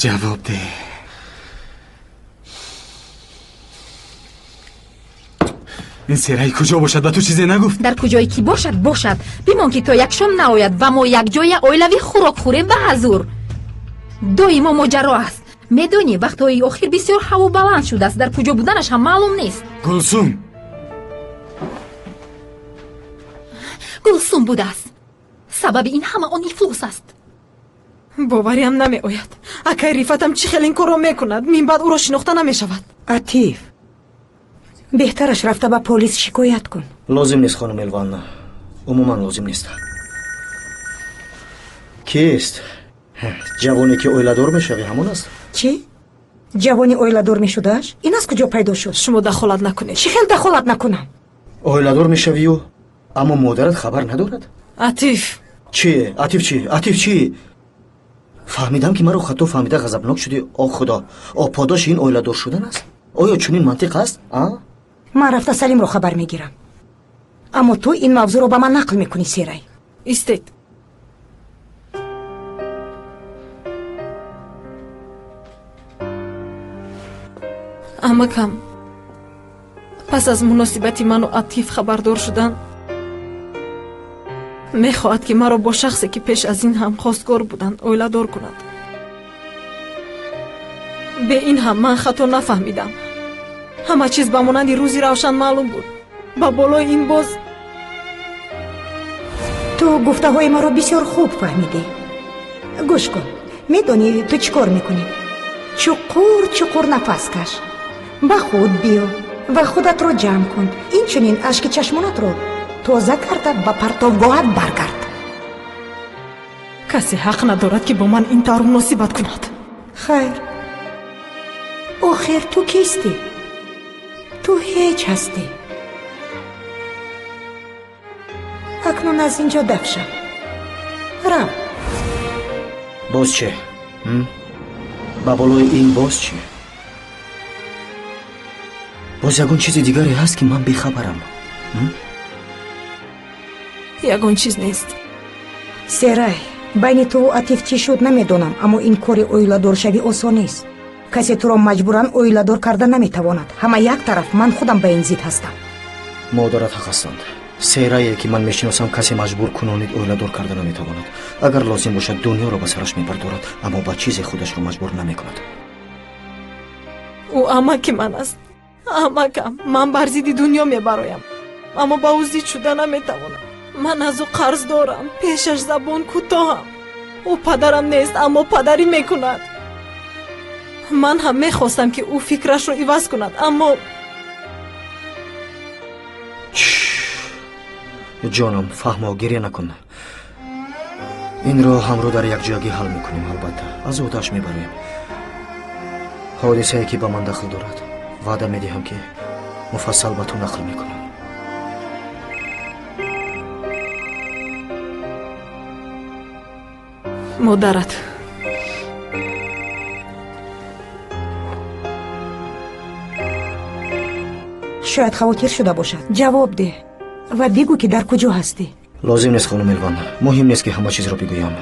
Ҷавоб деҳ. Ин Серай куҷо бошад? Ба ту чизе нагуфт? Дар куҷое ки бошад, бошад. Бимон ки то як шом наояд ва мо якҷоя оилавӣ хӯрок хӯрем ва ҳазур. Доимо моҷаро аст. Медонӣ, вақтҳои охир бисёр ҳаво баланд шудааст. Дар куҷо буданаш ҳам маълум нест. Гулсум! Гулсум будааст. Сабаби ин ҳама он ифлос аст. Бовариам намеояд. Акай Рифатам чӣ хел ин корро мекунад? Минбаъд ӯро шинохта намешавад. Атиф, беҳтараш рафта ба полис шикоят кун. Лозим нест, хонум Элванна. Умуман лозим нест. Кист? Ҷавоне ки оиладор мешавӣ, ҳамон аст? Чӣ? Ҷавони оиладор мешудааш? Ин аз куҷо пайдо шуд? Шумо дахолат накунед. Чӣ хел дахолат накунам? Оиладор мешавию, аммо модарат хабар надорад? Атиф! Чӣ? Атиф чӣ? Атиф чӣ? Фаҳмидам, ки маро хато фаҳмида ғазабнок шудӣ. О худо, о подоши ин оиладор шудан аст? Оё чунин мантиқ аст? А? Ман рафта Салимро хабар мегирам. Аммо ту ин мавзӯъро ба ман нақл мекунӣ, Серай. Истед. Амакам пас аз муносибати ману Атиф хабардор шудан, мехоҳад, ки маро бо шахсе, ки пеш аз ин ҳам хостгор буданд, оиладор кунад. Бе ин ҳам ман хато нафаҳмидам. Ҳама чиз ба монанди рӯзи равшан маълум буд. Ба болои ин боз Ту гуфтаҳои маро бисёр хуб фаҳмидӣ. Гӯш кун, медонӣ ту чӣ кор мекунӣ? Чуқур чуқур нафас каш, ба худ биё ва худатро ҷамъ кун. Инчунин ашки чашмонатро тоза карда ба партовгоҳат баргард. Касе ҳақ надорад, ки бо ман ин тавр муносибат кунад. Хайр, охир ту кистӣ? Ту ҳеҷ ҳастӣ. Акнун аз ин ҷо даф шав, рав. Боз чӣ? Ба болои ин боз чӣ? Боз ягон чизи дигаре ҳаст, ки ман бехабарам? Ягон чиз нест. Серай, байни туву Атиф чӣ шуд, намедонам, аммо ин кори оиладоршавӣ осон нест. Касе туро маҷбуран оиладор карда наметавонад. Ҳама як тараф, ман худам ба ин зид ҳастам. Модарат ҳақ ҳастанд. Серае ки ман мешиносам, касе маҷбур кунонид оиладор карда наметавонад. Агар лозим бошад, дунёро ба сараш мебардорад, аммо ба чизе худашро маҷбур намекунад. Ӯ амаки ман аст. Амакам. Ман бар зидди дунё мебароям, аммо ба ӯ зид шуда наметавонам. Ман аз ӯ қарз дорам. Пешаш забон кӯтоҳам. Ӯ падарам нест, аммо падарӣ мекунад. Ман ҳам мехостам, ки ӯ фикрашро иваз кунад, аммо Ҷонам, фаҳмо, гиря накун. Инро ҳамро дар якҷоягӣ ҳал мекунем. Албатта, аз ӯҳдааш мебароем. Ҳодисае ки ба ман дахл дорад, ваъда медиҳам, ки муфассал ба ту нақл мекунам. Модарат. Шояд хавотир шуда бошад. Ҷавоб деҳ ва бигӯ, ки дар куҷо ҳастӣ. Лозим нест, хонум Элван. Муҳим нест, ки ҳама чизро бигӯям.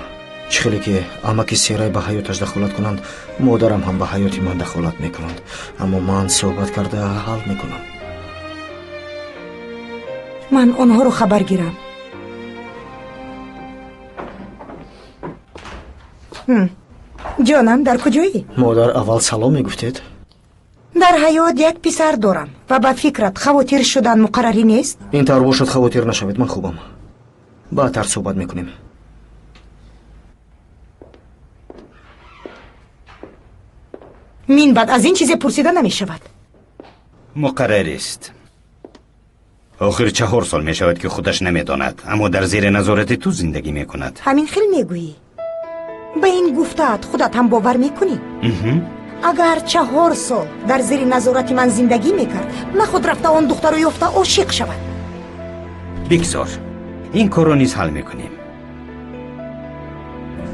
Чӣ хеле ки амаки Серай ба ҳаёташ дахолат кунанд, модарам ҳам ба ҳаёти ман дахолат мекунанд. Аммо ман суҳбат карда ҳал мекунам. Ман онҳоро хабар гирам. Ҷонам, дар куҷоӣ? Модар, аввал салом мегуфтед. Дар ҳаёт як писар дорам ва ба фикрат хавотир шудан муқаррарӣ нест? Ин тавр бошад, хавотир нашавед, ман хубам. Баъдтар суҳбат мекунем. Мин баъд аз ин чизе пурсида намешавад. Муқаррарист. Охир 4 сол мешавад, ки худаш намедонад, аммо дар зери назорати ту зиндагӣ мекунад. Ҳамин хел мегӯӣ? Ба ин гуфтаат худат ҳам бовар мекунӣ? Агар 4 сол дар зери назорати ман зиндагӣ мекард, нахуд рафта он духтаро ёфта ошиқ шавад. Бигзор, ин корро низ ҳал мекунем.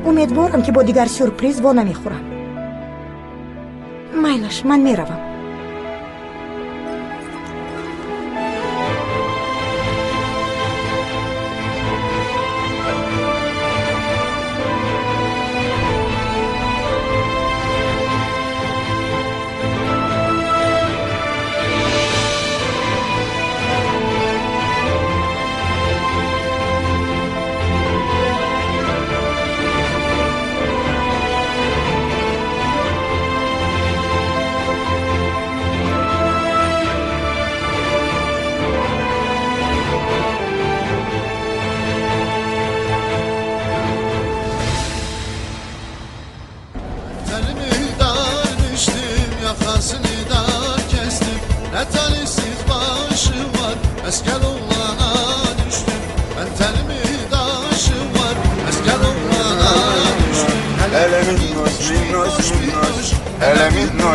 Умедворам, ки бо дигар сюрприз во намехӯрам. Майлаш, ман меравам.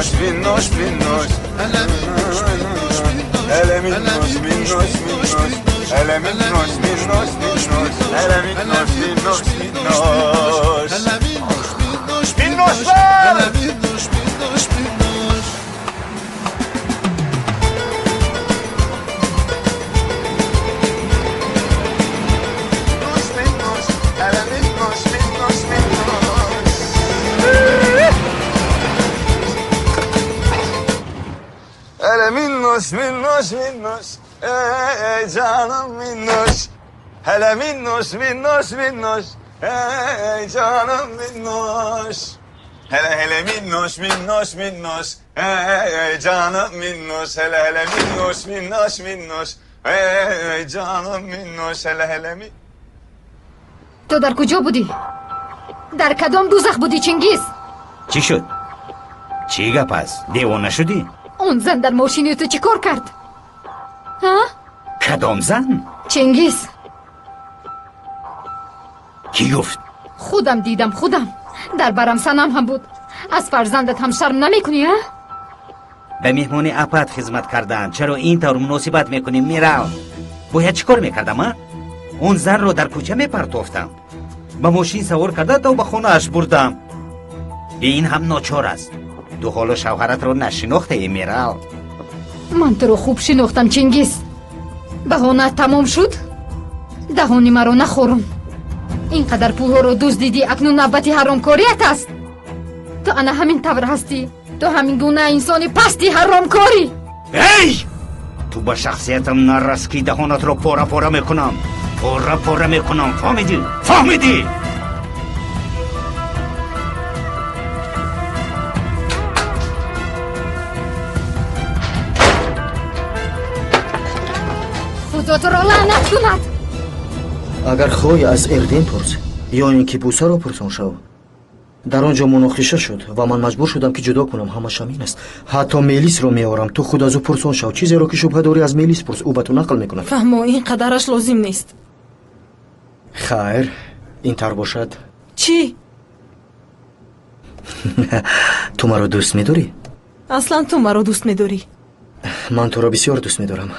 Minnoş minnoş minnoş. Hele minnoş minnoş minnoş. Hele minnoş minnoş minnoş. Hele minnoş minnoş minnoş. Hele minnoş minnoş minnoş. Hele minnoş minnoş minnoşlar. Hele minnoş minnoş minnoş. Minnoş minnoş. Hele minnoş minnoş minnoş. Hele minnoş minnoş minnoş. Ey canım minnoş. Hele minnoş minnoş minnoş. Ey canım minnoş. Hele hele minnoş minnoş minnoş. Ey canım minnoş. Hele hele minnoş minnoş minnoş. Ey canım minnoş. Hele hele mi. Ту дар куҷо будӣ? Дар кадом дӯзах будӣ, Чингиз? Чӣ шуд? Чӣ гап аст? Девона шудӣ? Он зан дар мошини ту чӣ кор кард? Ҳа? Кадом зан? Чингиз. Кӣ гуфт? Худам дидам, худам. Дар барам санам ҳам буд. Аз фарзандат ҳам шарм намекунӣ, а? Ба меҳмони апат хизмат кардаам. Чаро ин тавр муносибат мекунӣ, Мирал? Бояд чӣ кор мекардам, а? Он занро дар кӯча мепартофтам. Ба мошин савор карда то ба хонааш бурдам. Ин ҳам ночор аст. Ту ҳоло шавҳаратро нашинохтаи, Мирал. Ман туро хуб шинохтам, Чингиз. Баҳонаат тамом шуд? Даҳони маро нахӯрум. Ин қадар пулҳоро дуздидӣ, акнун навбати ҳаромкорият аст. Ту ана ҳамин тавр ҳастӣ. Ту ҳамин гуна инсони пасти ҳаромкорӣ. Эй! Ту ба шахсиятам нарас, ки даҳонатро пора пора мекунам. Пора пора мекунам. Фаҳмидӣ? Фаҳмидӣ? Худо туро лаънат кунад. Агар хоҳӣ аз Эрден пурс, ё ин ки бусаро пурсон шав. Дар он ҷо муноқиша шуд ва ман маҷбур шудам, ки ҷудо кунам. Ҳамаш ҳамин аст. Ҳатто Мелисро меорам, ту худ аз ӯ пурсон шав. Чизеро ки шубҳа дорӣ, аз Мелис пурс, ӯ ба ту нақл мекунад. Фаҳмо, ин қадараш лозим нест. Хайр, ин тавр бошад. Чӣ? Ту маро дӯст медорӣ? Аслан ту маро дӯст медорӣ. Ман туро бисёр дӯст медорам.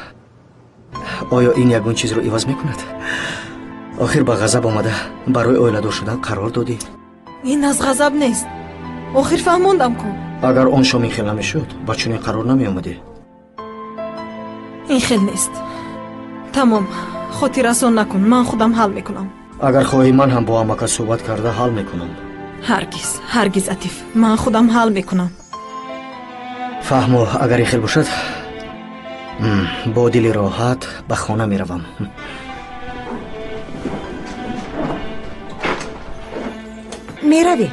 Оё ин ягон чизро иваз мекунад? Охир ба ғазаб омада барои оиладор шудан қарор додӣ. Ин аз ғазаб нест. Охир фаҳмондам ку. Агар он шом ин хел намешуд, ба чунин қарор намеомадӣ. Ин хел нест. Тамом, хотиррасон накун, ман худам ҳал мекунам. Агар хоҳӣ, ман ҳам бо амака суҳбат карда ҳал мекунам. Ҳаргиз, ҳаргиз, Атиф, ман худам ҳал мекунам. Фаҳмо, агар ин хел бошад, бо дили роҳат ба хона меравам. Меравӣ?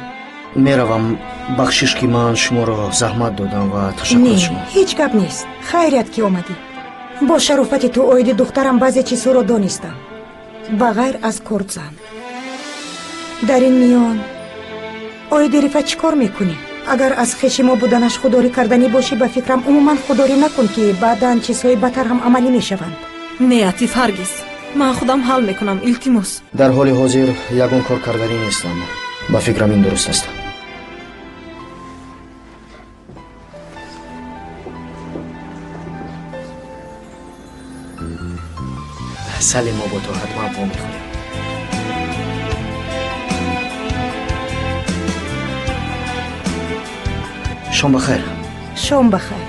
Меравам. Бахшиш, ки ман шуморо заҳмат додам ва ташаккур Не, аз шумо. ҳеҷ гап нест. Хайрият, ки омадӣ. Бо шарофати ту оиди духтарам баъзе чизҳоро донистам, ба ғайр аз кордзан. Дар ин миён оиди Рифат чӣ кор мекунӣ? Агар аз хеши мо буданаш худдорӣ карданӣ бошӣ, ба фикрам, умуман худдорӣ накун, ки баъдан чизҳои бадтар ҳам амалӣ мешаванд. Не, Атиф, ҳаргиз. Ман худам ҳал мекунам, илтимос. Дар ҳоли ҳозир ягон кор карданӣ нестам. Ба фикрам, ин дуруст аст. Салим, мо бо ту ҳатман вомехӯрем. Шом ба хайр. Шом ба хайр.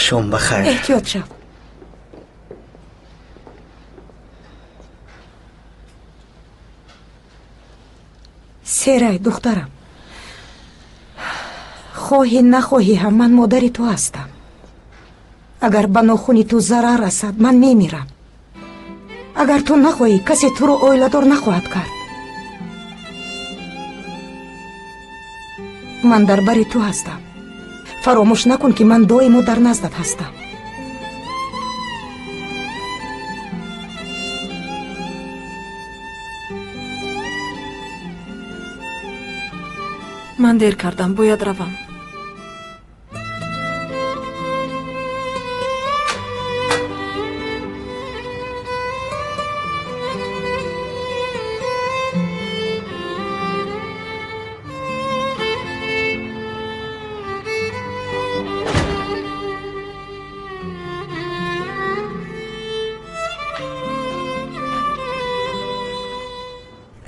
Шом ба хайр. Эҳтиёт шав. Серай, духтарам, хоҳӣ нахоҳӣ ҳам ман модари ту ҳастам. Агар ба нохуни ту зарар расад, ман мемирам. Агар ту нахоҳӣ, касе туро оиладор нахоҳад кард. Ман дар бари ту ҳастам. Фаромӯш накун, ки ман доимо дар наздат ҳастам. Ман дер кардам, бояд равам.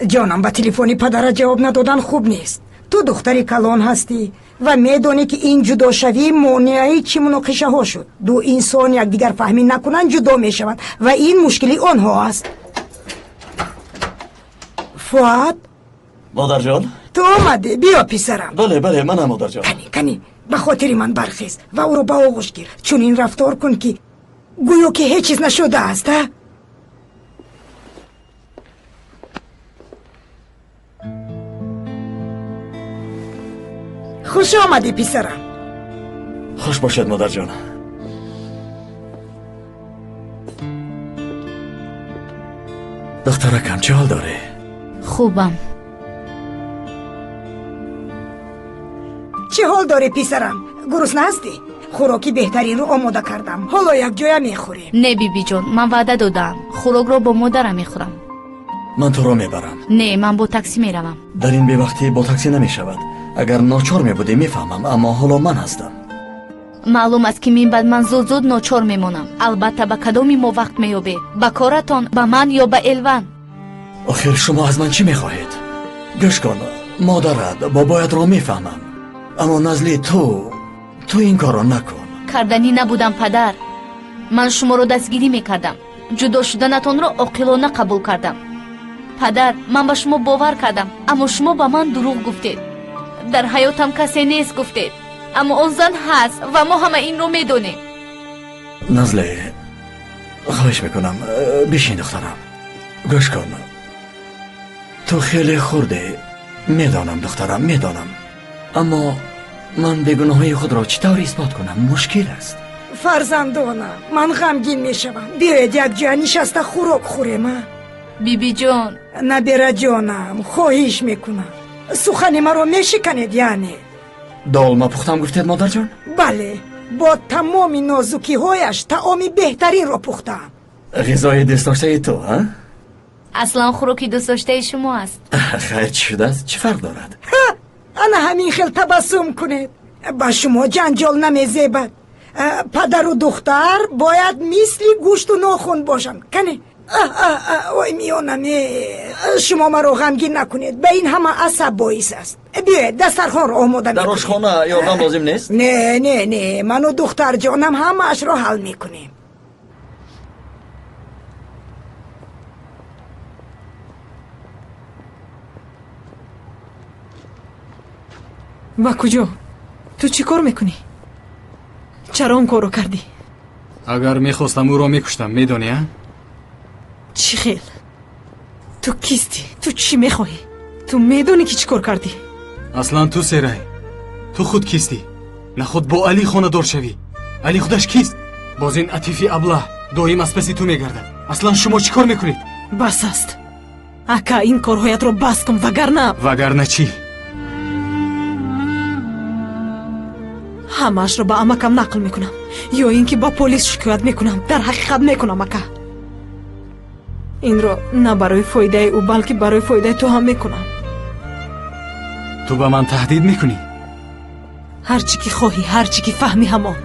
Ҷонам, ба телефони падарат ҷавоб надодан хуб нест. Ту духтари калон ҳастӣ ва медонӣ, ки ин ҷудошавӣ монеаи чӣ муноқишаҳо шуд. Ду инсон якдигар фаҳмӣ накунанд, ҷудо мешаванд ва ин мушкили онҳо аст. Фуад. Модарҷон. Ту омадӣ? Биё, писарам. Бале, бале, манам, модарҷон. Кани, кани, ба хотири ман бархез ва ӯро ба оғӯш гир. Чунин рафтор кун, ки гӯё ки ҳеҷ чиз нашудааст, а? Хуш омадӣ, писарам. Хуш бошед, модарҷон. Духтаракам, чӣ ҳол дорӣ? Хубам. Чӣ ҳол дорӣ, писарам? Гурусна ҳастӣ? Хӯроки беҳтаринро омода кардам, ҳоло якҷоя мехӯрем. Не, бибиҷон, ман ваъда додаам, хӯрокро бо модарам мехӯрам. Ман туро мебарам. Не, ман бо таксӣ меравам. Дар ин бевақтӣ бо таксӣ намешавад. Агар ночор мебудӣ, мефаҳмам, аммо ҳоло ман ҳастам. Маълум аст, ки минбаъд ман зуд зуд ночор мемонам. Албатта, ба кадоми мо вақт меёбед? Ба коратон, ба ман ё ба Элван? Охир шумо аз ман чӣ мехоҳед? Гӯш кун, модарат, бобоятро мефаҳмам, аммо Назли, ту ин корро накун. Карданӣ набудам, падар. Ман шуморо дастгирӣ мекардам, ҷудо шуданатонро оқилона қабул кардам. Падар, ман ба шумо бовар кардам, аммо шумо ба ман дурӯғ гуфтед. Дар ҳаётам касе нест гуфтед, аммо он зан ҳаст ва мо ҳама инро медонем. Назле, хоҳиш мекунам, бишин, духтарам. Гӯш кун, ту хеле хурдӣ. Медонам, духтарам, медонам, аммо ман бегуноҳии худро чӣ тавр исбот кунам? Мушкил аст. Фарзандонам, ман ғамгин мешавам. Биёед, якҷоя нишаста хӯрок хӯрем, а? Бибиҷон. Набераҷонам, хоҳиш мекунам, сухани маро мешиканед, яъне? Долма пухтам гуфтед, модарҷон? Бале, бо тамоми нозукиҳояш таоми беҳтаринро пухтам. Ғизои дӯстдоштаи ту, а? Аслан хӯроки дӯстдоштаи шумо аст. Хайр, чӣ шудааст? Чӣ фарқ дорад? Ана ҳамин хел табассум кунед. Ба шумо ҷанҷол намезебад. Падару духтар бояд мисли гӯшту нохун бошанд. Кане, ой, миёнам, шумо маро ғамгин накунед. Ба ин ҳама асаб боис аст. Биёед, дастархонро омода. Дар ошхона ёрдам лозим нест? Не, не, не, ману духтарҷонам ҳамаашро ҳал мекунем. Ба куҷо? Ту чӣ кор мекунӣ? Чаро он корро кардӣ? Агар мехостам, ӯро мекуштам, медонӣ, а? Чӣ хел? Ту кистӣ? Ту чӣ мехоҳӣ? Ту медонӣ, ки чӣ кор кардӣ? Аслан ту, Серай, ту худ кистӣ? Наход бо Али хонадор шавӣ. Али худаш кист? Боз ин Атифи аблаҳ доим аз паси ту мегардад. Аслан шумо чӣ кор мекунед? Бас аст, ака, ин корҳоятро бас кун, вагарна. Вагарна чӣ? Ҳамаашро ба амакам нақл мекунам ё ин ки ба полис шикоят мекунам. Дар ҳақиқат мекунам, ака. Инро на барои фоидаи ӯ, балки барои фоидаи ту ҳам мекунам. Ту ба ман таҳдид мекунӣ? Ҳар чӣ ки хоҳӣ, ҳар чӣ ки фаҳмӣ, ҳамон.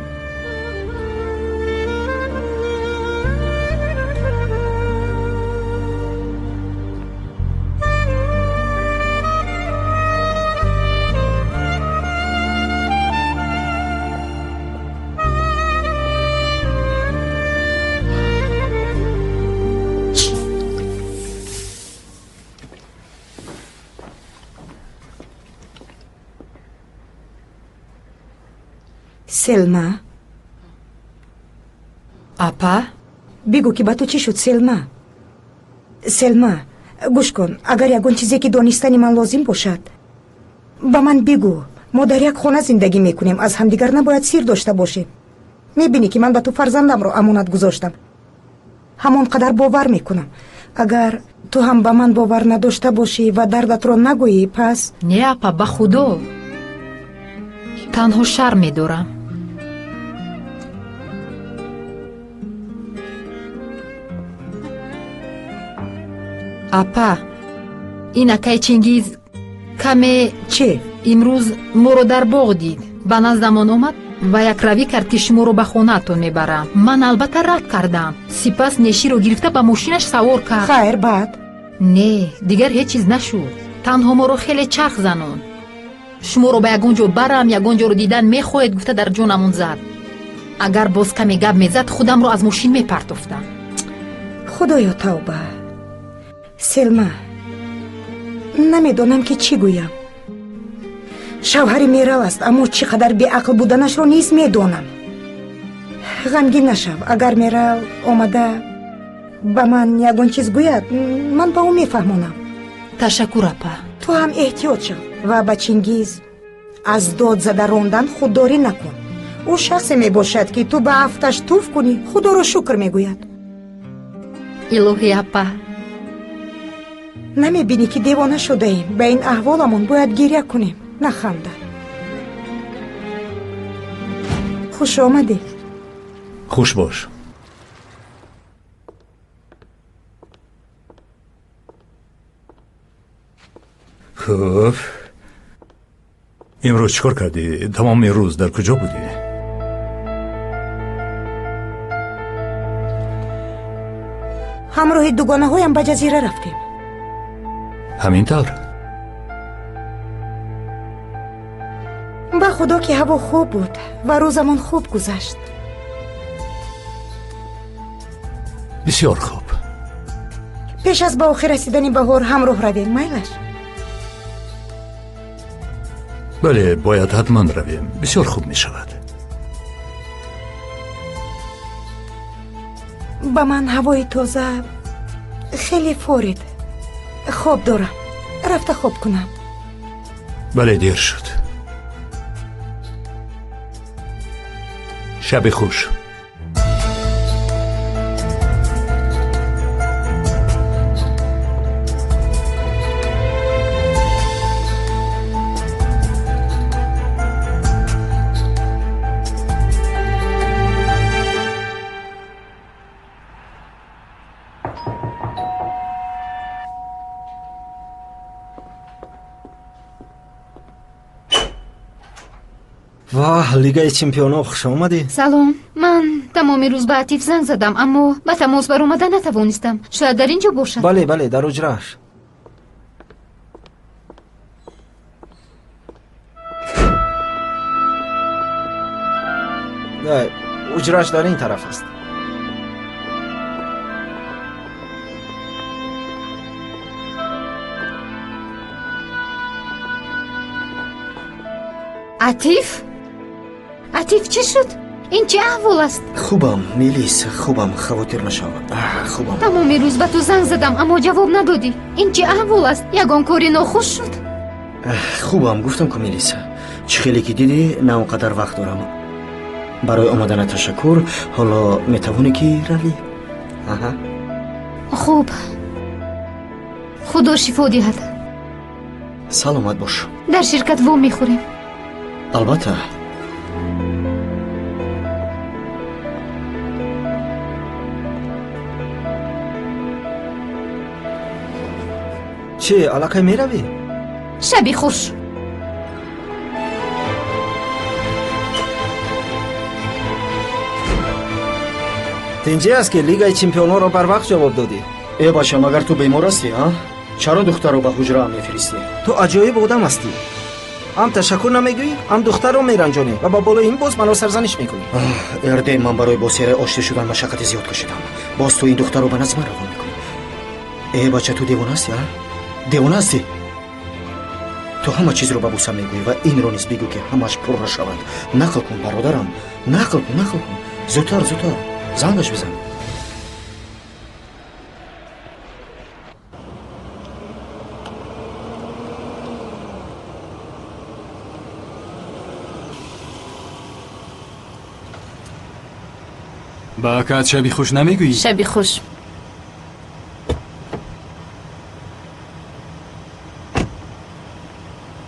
Селма. Апа. Бигӯ, ки ба ту чӣ шуд, Селма? Селма, гӯш кун, агар ягон чизе, ки донистани ман лозим бошад, ба ман бигӯ. Мо дар як хона зиндагӣ мекунем, аз ҳамдигар набояд сир дошта бошем. Мебинӣ, ки ман ба ту фарзандамро амонат гузоштам, ҳамон қадар бовар мекунам. Агар ту ҳам ба ман бовар надошта бошӣ ва дардатро нагӯӣ, пас. Не, апа, ба худо, танҳо шарм медорам. Апа, ин акаи Чингиз каме. Чӣ? Имрӯз моро дар боғ дид, ба наздамон омад ва якравӣ кард, ки шуморо ба хонаатон мебарам. Ман албатта рад кардам. Сипас неширо гирифта, ба мошинаш савор кард. Хайр, баъд? Не, дигар ҳеҷ чиз нашуд. Танҳо моро хеле чарх занон. Шуморо ба ягон ҷо барам, ягон ҷоро дидан мехоҳед, гуфта дар ҷонамон зад. Агар боз каме гап мезад, худамро аз мошин мепартофтам. Худоё, тавба! Селма, намедонам ки чӣ гӯям. Шавҳари Мерал аст, аммо чӣ қадар беақл буданашро низ медонам. Ғамгин нашав. Агар Мерал омада ба ман ягон чиз гӯяд, ман ба ӯ мефаҳмонам. Ташаккур, апа. Ту ҳам эҳтиёт шав ва ба Чингиз аз дод зада рондан худдорӣ накун. Ӯ шахсе мебошад, ки ту ба афташ туф кунӣ, худоро шукр мегӯяд. Илоҳӣ, апа. Намебинӣ, ки девона шудаем? Ба ин аҳволамон бояд гиря кунем, на ханда. Хуш омадӣ. Хуш бош. Хуб, имрӯз чӣ кор кардӣ? Тамоми рӯз дар куҷо будӣ? Ҳамроҳи дугонаҳоям ба ҷазира рафтем. Ҳамин тавр? Ба худо, ки ҳаво хуб буд ва рӯзамон хуб гузашт. Бисёр хуб. Пеш аз ба охир расидани баҳор ҳамроҳ равем, майлаш? Бале, бояд ҳатман равем. Бисёр хуб мешавад. Ба ман ҳавои тоза хеле форид. Хоб дорам, рафта хоб кунам. Бале, дер шуд. Шаби хуш. Воҳ, Лигаи чемпионҳо, хуш омадӣ. Салом. Ман тамоми рӯз ба Атиф занг задам, аммо ба тамос баромада натавонистам. Шояд дар ин ҷо бошад. Бале, бале, дар ҳуҷрааш. Ҳуҷрааш дар ин тараф аст. Атиф? Атиф, чӣ шуд? Ин чӣ аҳвол аст? Хубам, Мелис, хубам, хавотир нашав. Хубам. Тамоми рӯз ба ту занг задам, аммо ҷавоб надодӣ. Ин чӣ аҳвол аст? Ягон кори нохуш шуд? Хубам, гуфтам ку, Мелис. Чӣ хеле ки дидӣ, на он қадар вақт дорам. Барои омадана ташаккур. Ҳоло метавонӣ ки равӣ. Аҳа. Хуб, худо шифо диҳад. Саломат бош. Дар ширкат во мехӯрем. Албатта. Чӣ, аллакай меравӣ? Шаби хуш. Тинҷӣ аст, ки Лигаи чемпионҳоро барвақт ҷавоб додӣ. Э бача, магар ту бемор ҳастӣ, а? Чаро духтарро ба ҳуҷраам мефиристӣ? Ту аҷоиб одам ҳастӣ. Ҳам ташаккур намегӯӣ, ҳам духтарро меранҷонӣ ва ба болои ин боз маро сарзаниш мекунӣ. Эрдем, ман барои бо Сере оштӣ шудан машаққати зиёд кашидам. Боз ту ин духтарро ба назди ман равон мекунӣ. Э бача, ту девона ҳастӣ, а? Девона ҳастӣ? Ту ҳама чизро ба Буса мегӯӣ ва инро низ бигӯ, ки ҳамаш пурра шавад. Нақл кун, бародарам, нақл кун, нақл кун. Зудтар, зудтар, зангаш бизан. Ба акаат шаби хуш намегӯӣ? Шаби хуш.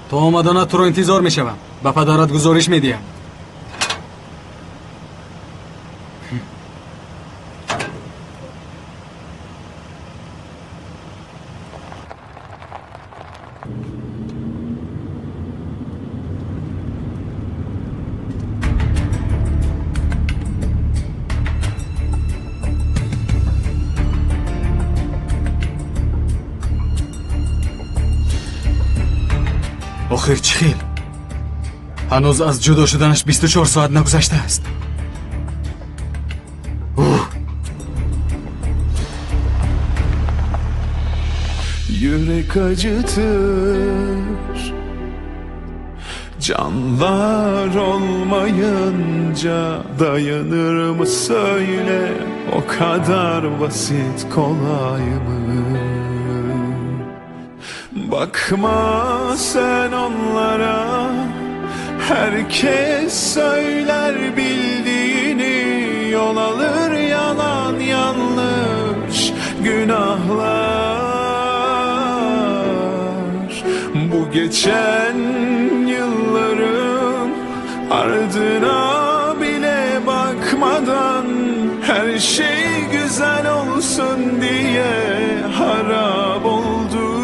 То омаданат туро интизор мешавам. Ба падарат гузориш медиҳам. Охир чӣ хел? Ҳанӯз аз ҷудо шуданаш 24 соат нагузаштааст. Yürek acıtır Canlar olmayınca dayanır mı söyle, o kadar basit kolay mı? Bakma sen onlara, herkes söyler bildiğini, yol alır yalan yanlış günahlar. Bu geçen yılların ardına bile bakmadan her şey güzel olsun diye harap oldum.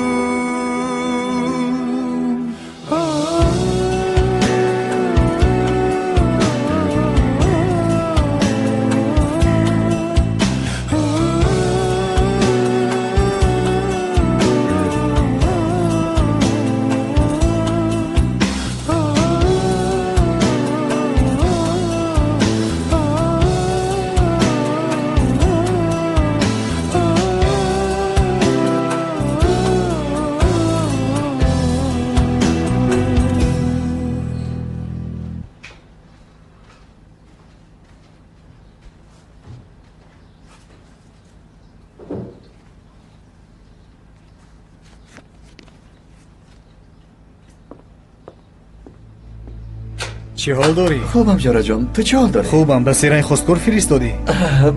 Чӣ ҳол дорӣ? Хубам, ҷораҷон, ту чӣ ҳол дорӣ? Хубам, ба Серай хостгор фиристодӣ?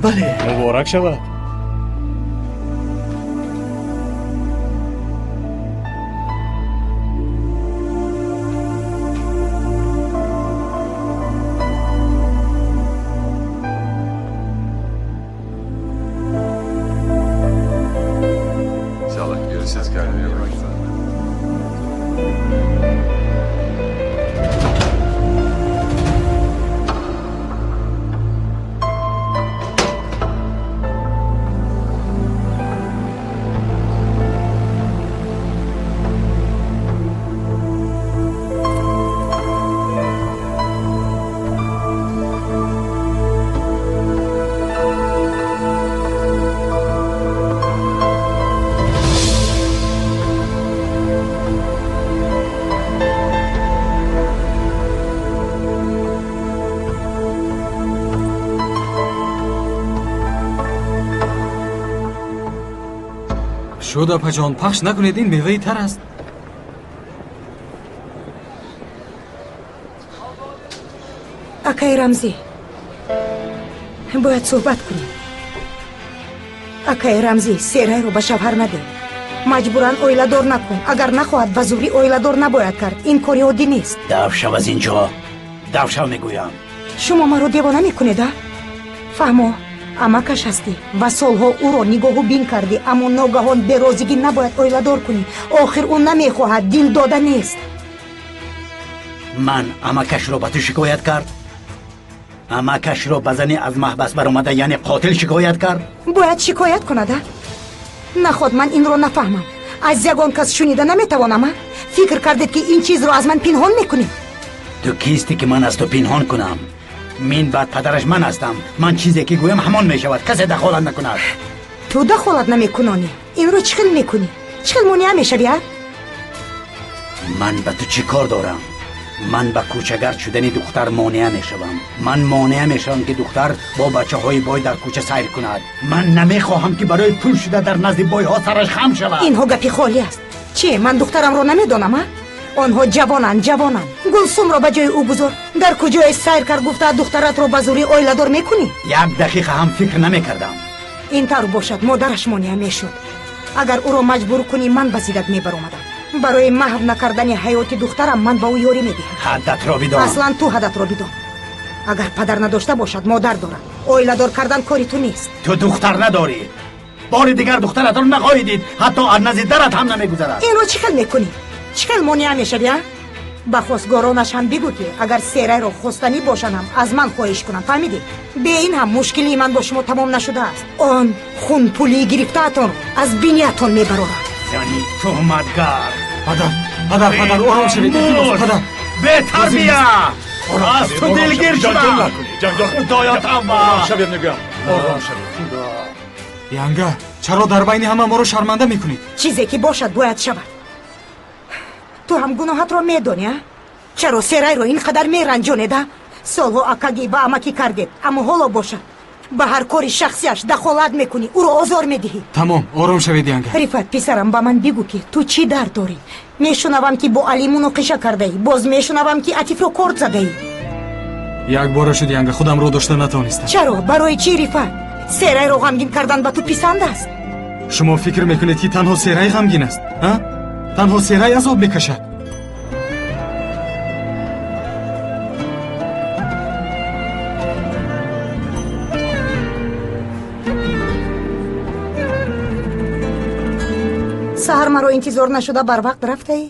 Бале. Муборак шавад. İnşallah görüşürüz, kendine iyi bak. Шуд, апаҷон, пахш накунед, ин меваи тар аст. Акаи Рамзӣ, бояд суҳбат кунем. Акаи Рамзӣ, Серайро ба шавҳар надеҳ. Маҷбуран оиладор накун. Агар нахоҳад, ба зӯрӣ оиладор набояд кард. Ин кори оддӣ нест. Дав шав аз ин ҷо, дав шав мегӯям. Шумо маро девона мекунед, а? Фаҳмо, амакаш ҳастӣ ва солҳо ӯро нигоҳу бин кардӣ, аммо ногаҳон берозигӣ набояд оиладор кунӣ. Охир ӯ намехоҳад, дил дода нест. Ман амакашро ба ту шикоят кард? Амакашро ба зани аз маҳбас баромада, яъне қотил шикоят кард? Бояд шикоят кунад, а? Наход ман инро нафаҳмам. Аз ягон кас шунида наметавонам, а? Фикр кардед, ки ин чизро аз ман пинҳон мекунед? Ту кистӣ, ки ман аз ту пинҳон кунам? Мин баъд падараш ман ҳастам. Ман чизе ки гӯям, ҳамон мешавад. Касе дахолат накунад. Ту дахолат намекунонӣ. Инро чӣ хел мекунӣ? Чӣ хел монеа мешавӣ, а? Ман ба ту чӣ кор дорам? Ман ба кӯчагард шудани духтар монеа мешавам. Ман монеа мешавам, ки духтар бо бачаҳои бой дар кӯча сайр кунад. Ман намехоҳам, ки барои пул шуда дар назди бойҳо сараш хам шавад. Инҳо гапи холӣ аст. Чӣ, ман духтарамро намедонам, а? Онҳо ҷавонанд, ҷавонанд. Гулсумро ба ҷои ӯ гузор. Дар куҷое сайр кард гуфта духтаратро ба зӯрӣ оиладор мекунӣ? Як дақиқа ҳам фикр намекардам. Ин тавр бошад, модараш монеа мешуд. Агар ӯро маҷбур кунӣ, ман ба зиддат мебаромадам. Барои маҳв накардани ҳаёти духтарам ман ба ӯ ёрӣ медиҳам. Ҳаддатро бидон. Аслан ту ҳаддатро бидон. Агар падар надошта бошад, модар дорад. Оиладор кардан кори ту нест. Ту духтар надорӣ. Бори дигар духтаратро нахоҳӣ дид, ҳатто аз назди дарат ҳам намегузарад. Инро чӣ хел мекунӣ? Чӣ хел монеа мешавӣ, а? Ба хостгоронаш ҳам бигӯ, ки агар Серайро хостанӣ бошанд ҳам аз ман хоҳиш кунанд, фаҳмидӣ? Бе ин ҳам мушкилии ман бо шумо тамом нашудааст. Он хунпулии гирифтаатонро аз биниятон мебарорад. Зани туҳматгар. Падар, Падар, падар, ором шавед, илтимос, падар. Бетарбия! Аз ту дилгир шудам. Худоё, тавба! Ором шавед, мегӯям. Ором шавед. Янга, чаро дар байни ҳама моро шарманда мекунед? Чизе ки бошад, бояд шавад. Ту ҳам гуноҳатро медонӣ, а? Чаро Серайро ин қадар меранҷонед, а? Солҳо акагӣ ва амакӣ кардед, аммо ҳоло бошад ба ҳар кори шахсиаш дахолат мекунӣ, ӯро озор медиҳӣ. Тамом, ором шавед, Янга. Рифат, писарам, ба ман бигӯ, ки ту чӣ дард дорӣ? Мешунавам, ки бо Алӣ муноқиша кардаӣ, боз мешунавам, ки Атифро корд задаӣ. Якбора шуд, Янга, худамро дошта натавонистам. Чаро? Барои чӣ, Рифат? Серайро ғамгин кардан ба ту писанд аст? Шумо фикр мекунед, ки танҳо Серай ғамгин аст, а? Танҳо Серай азоб мекашад. Саҳар маро интизор нашуда барвақт рафтаӣ?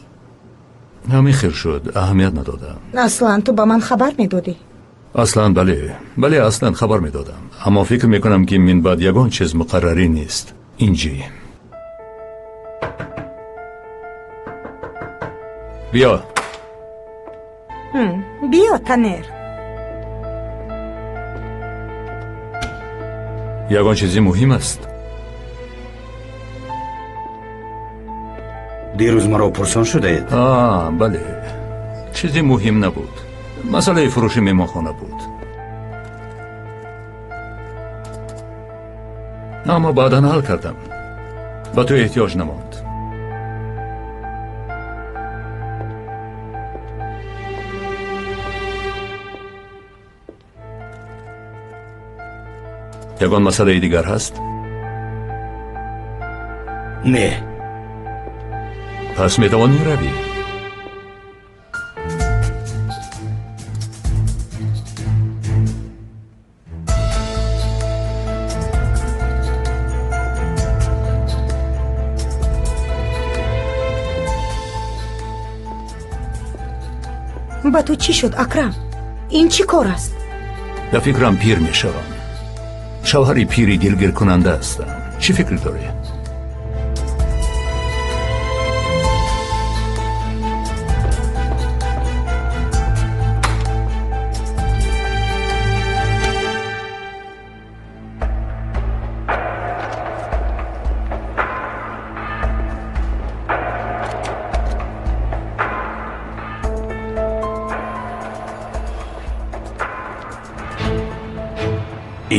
Ҳамин хел шуд, аҳамият надодам. Аслан ту ба ман хабар медодӣ. Аслан бале, бале, аслан хабар медодам, аммо фикр мекунам, ки минбаъд ягон чиз муқаррарӣ нест. Инҷи, биё. Биё, Танер. Ягон чизи муҳим аст? Дирӯз маро пурсон шудаед? А, бале, чизи муҳим набуд, масъалаи фурӯши меҳмонхона буд, аммо баъдан ҳал кардам, ба ту эҳтиёҷ намонд. Ягон масъалаи дигар ҳаст? Не. Пас метавонӣ равӣ. Ба ту чӣ шуд, Акрам? Ин чӣ кор аст? Ба фикрам, пир мешавам. Шавҳари пири дилгиркунанда ҳастам. Чӣ фикр дорӣ?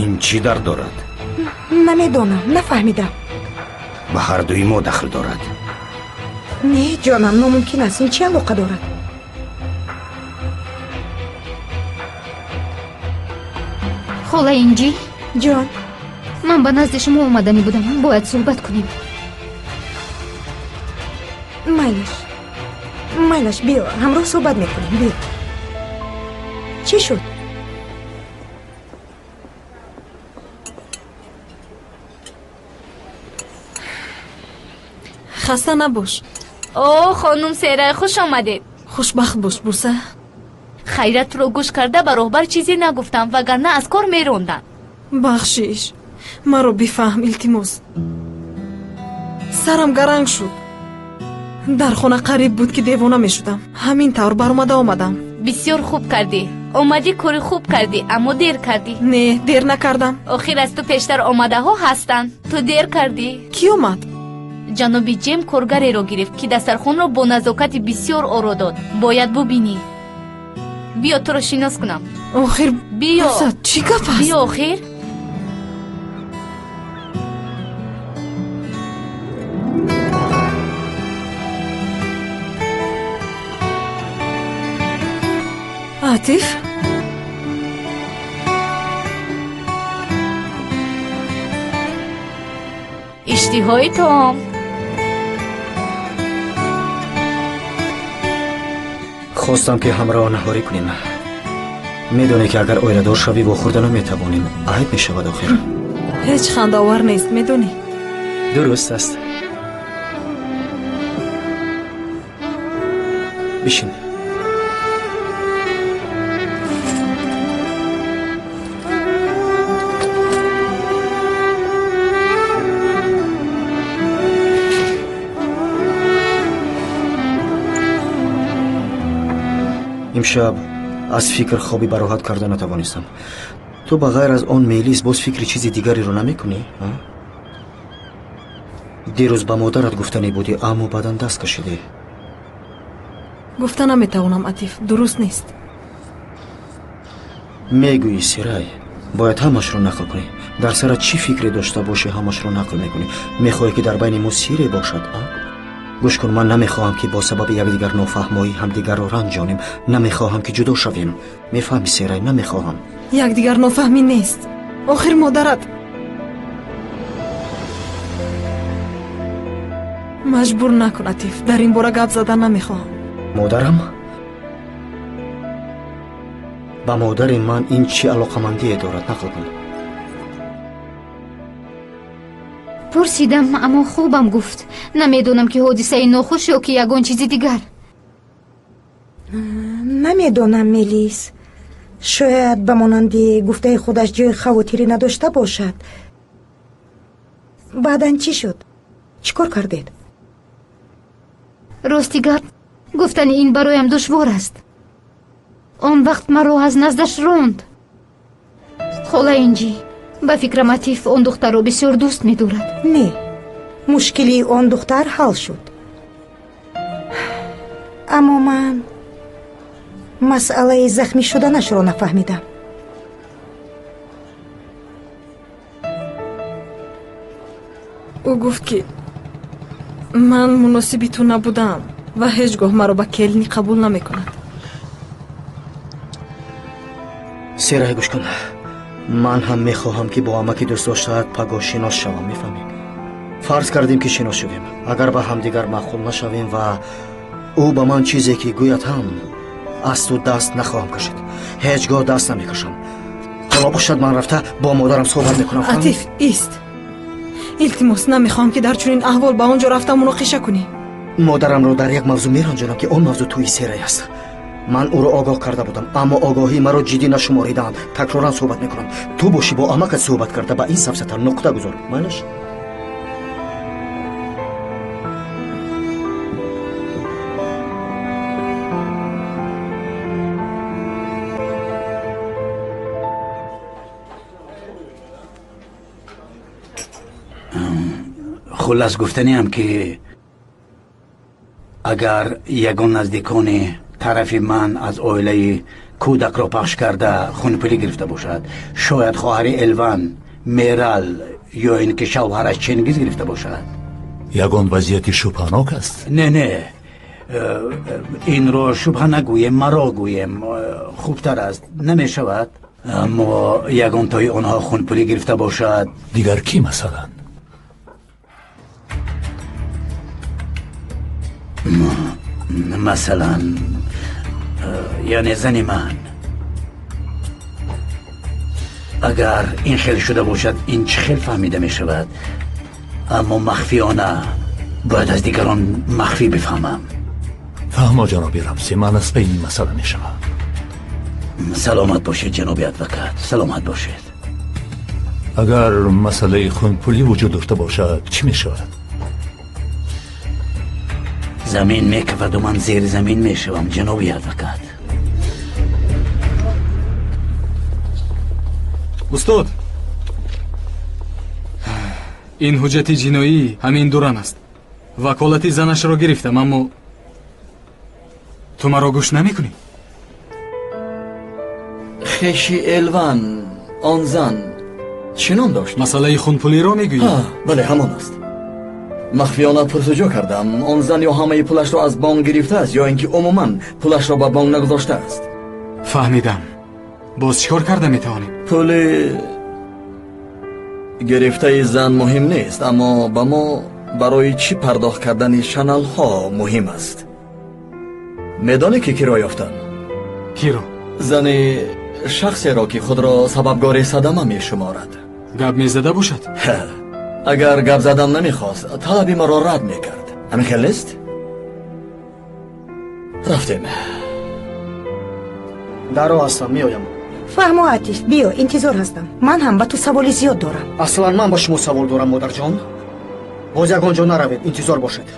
Ин чӣ дард дорад? Намедонам, нафаҳмидам. Ба ҳардуи мо дахл дорад. Не, ҷонам, номумкин аст. Ин чӣ алоқа дорад? Хола Инҷи. Ҷон. Ман ба назди шумо омаданӣ будам, бояд суҳбат кунем. Майлаш, майлаш, биё, ҳамроҳ суҳбат мекунем, биё. Чӣ шуд? Хаста набош. О, хонум Серай, хуш омадед. Хушбахт бош, Буса. Хайратро гӯш карда ба роҳбар чизе нагуфтам, вагарна аз кор меронданд. Бахшиш, маро бифаҳм, илтимос. Сарам гаранг шуд. Дар хона қариб буд, ки девона мешудам. Ҳамин тавр баромада омадам. Бисёр хуб кардӣ. Омадӣ, кори хуб кардӣ, аммо дер кардӣ. Не, дер накардам. Охир аз ту пештар омадаҳо ҳастанд. Ту дер кардӣ. Кӣ омад? Ҷаноби Ҷем коргареро гирифт, ки дастархонро бо назокати бисёр оро дод. Бояд бубинӣ. Биё, туро шинос кунам. Охир, биё. Буса, чӣ гап аст? Биё, охир. Атиф? Иштиҳои таом. Хостам, ки ҳамроҳ наҳорӣ кунем. Медонӣ, ки агар оиладор шавӣ, вохӯрда наметавонем, айб мешавад охир. Ҳеҷ хандаовар нест, медонӣ. Дуруст аст. Бишин. Имшаб аз фикр хоби бароҳат карда натавонистам. Ту ба ғайр аз он Мелис боз фикри чизи дигареро намекунӣ? Дирӯз ба модарат гуфтанӣ будӣ, аммо баъдан даст кашидӣ. Гуфта наметавонам, Атиф, дуруст нест. Мегӯӣ, Сирай, бояд ҳамашро нақл кунӣ. Дар сарат чӣ фикре дошта бошӣ, ҳамашро нақл мекунӣ. Мехоҳӣ ки дар байни мо сире бошад, а? Гӯш кун, ман намехоҳам ки бо сабаби якдигар нофаҳмоӣ ҳамдигарро ранҷонем. Намехоҳам ки ҷудо шавем. Мефаҳмӣ, Серай, намехоҳам. Якдигар нофаҳмӣ нест. Охир модарат маҷбур накун, Атиф. Дар ин бора гап задан намехоҳам. Модарам? Ба модари ман ин чӣ алоқамандие дорад? Нақл кун. Пурсидам, аммо хубам гуфт. Намедонам ки ҳодисаи нохуш ё ки ягон чизи дигар. Намедонам, Мелис. Шояд ба монанди гуфтаи худаш ҷои хавотирӣ надошта бошад. Баъдан чӣ шуд? Чӣ кор кардед? Рости гап, гуфтани ин бароям душвор аст. Он вақт маро аз наздаш ронд. Хола Инҷӣ, ба фикрам, Атиф он духтарро бисёр дӯст медорад. Не, мушкилии он духтар ҳал шуд. Аммо ман масъалаи захмӣ шуданашро нафаҳмидам. Ӯ гуфт ки ман муносиби ту набудам ва ҳеҷ гоҳ маро ба келинӣ қабул намекунад. Серай, гӯш кун. Ман ҳам мехоҳам ки бо амаки дӯстдоштаат пагоҳ шинос шавам, мефаҳмӣ? Фарз кардем ки шинос шудем. Агар ба ҳамдигар маъқул нашавем ва ӯ ба ман чизе ки гӯяд ҳам, аз ту даст нахоҳам кашид. Ҳеҷ гоҳ даст намекашам. Ҳоло бошад, ман рафта бо модарам суҳбат мекунам. Атиф, ист. Илтимос, намехоҳам ки дар чунин аҳвол ба он ҷо рафта муноқиша кунӣ. Модарамро дар як мавзӯъ меранҷонам ки он мавзӯъ тӯи Серай аст. Ман ӯро огоҳ карда будам, аммо огоҳии маро ҷиддӣ нашуморидаанд. Такроран суҳбат мекунам. Ту бошӣ бо амакат суҳбат карда ба ин сафсата нуқта гузор. Майлаш? Хуллас гуфтаниам ки агар ягон наздикони тарафи ман аз оилаи кӯдакро пахш карда хунпулӣ гирифта бошад, шояд хоҳари Элван, Мерал ё ин ки шавҳараш Чингиз гирифта бошад. Ягон вазъияти шубҳанок аст? Не, не, инро шубҳа нагӯем, маро гӯем хубтар аст. Намешавад, аммо ягонтои онҳо хунпулӣ гирифта бошад. Дигар кӣ масалан? Масалан, яъне зани ман. Агар ин хел шуда бошад, ин чӣ хел фаҳмида мешавад? Аммо махфиёна бояд аз дигарон махфӣ бифаҳмам. Фаҳмо, ҷаноби Рамси, ман аз пайи ин масъала мешавам. Саломат бошед, ҷаноби адвокат, саломат бошед. Агар масъалаи хунпулӣ вуҷуд дошта бошад, чӣ мешавад? Замин мекафаду ман зери замин мешавам, ҷаноби адвокат. Устод, ин ҳуҷҷати ҷиноӣ ҳамин дуран аст. Ваколати занашро гирифтам, аммо ту маро гӯш намекунӣ. Хеши Элван, он зан чӣ ном дошт? Масъалаи хунпулиро мегӯӣ? Бале, ҳамон аст. Махфиёна пурсуҷӯ кардам. Он зан ё ҳамаи пулашро аз бонк гирифтааст, ё ин ки умуман пулашро ба бонк нагузоштааст. Фаҳмидам. Боз чӣ кор карда метавонем? Пули гирифтаи зан муҳим нест, аммо ба мо барои чӣ пардохт кардани шаналҳо муҳим аст. Медонӣ ки киро ёфтам? Киро? Зани шахсеро ки худро сабабгори садама мешуморад. Гап мезада бошад? Агар гап задан намехост, талаби маро рад мекард. Ҳамин хел нест? Рафтем. Дар роҳ ҳастам, меоям. Фаҳмо, Атиф, биё, интизор ҳастам. Ман ҳам ба ту саволи зиёд дорам. Аслан ман ба шумо савол дорам, модарҷон. Боз ягон ҷо наравед, интизор бошед.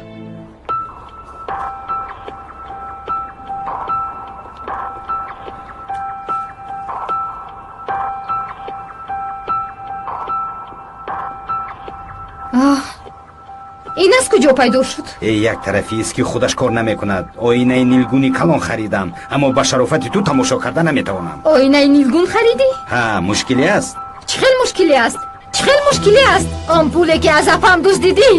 Ин аз куҷо пайдо шуд? Як тарафист ки худаш кор намекунад. Оинаи нилгуни калон харидам, аммо ба шарофати ту тамошо карда наметавонам. Оинаи нилгун харидӣ? Ҳа, мушкиле аст. Чӣ хел мушкиле аст? Чӣ хел мушкиле аст? Он пуле ки аз апам дуздидӣ,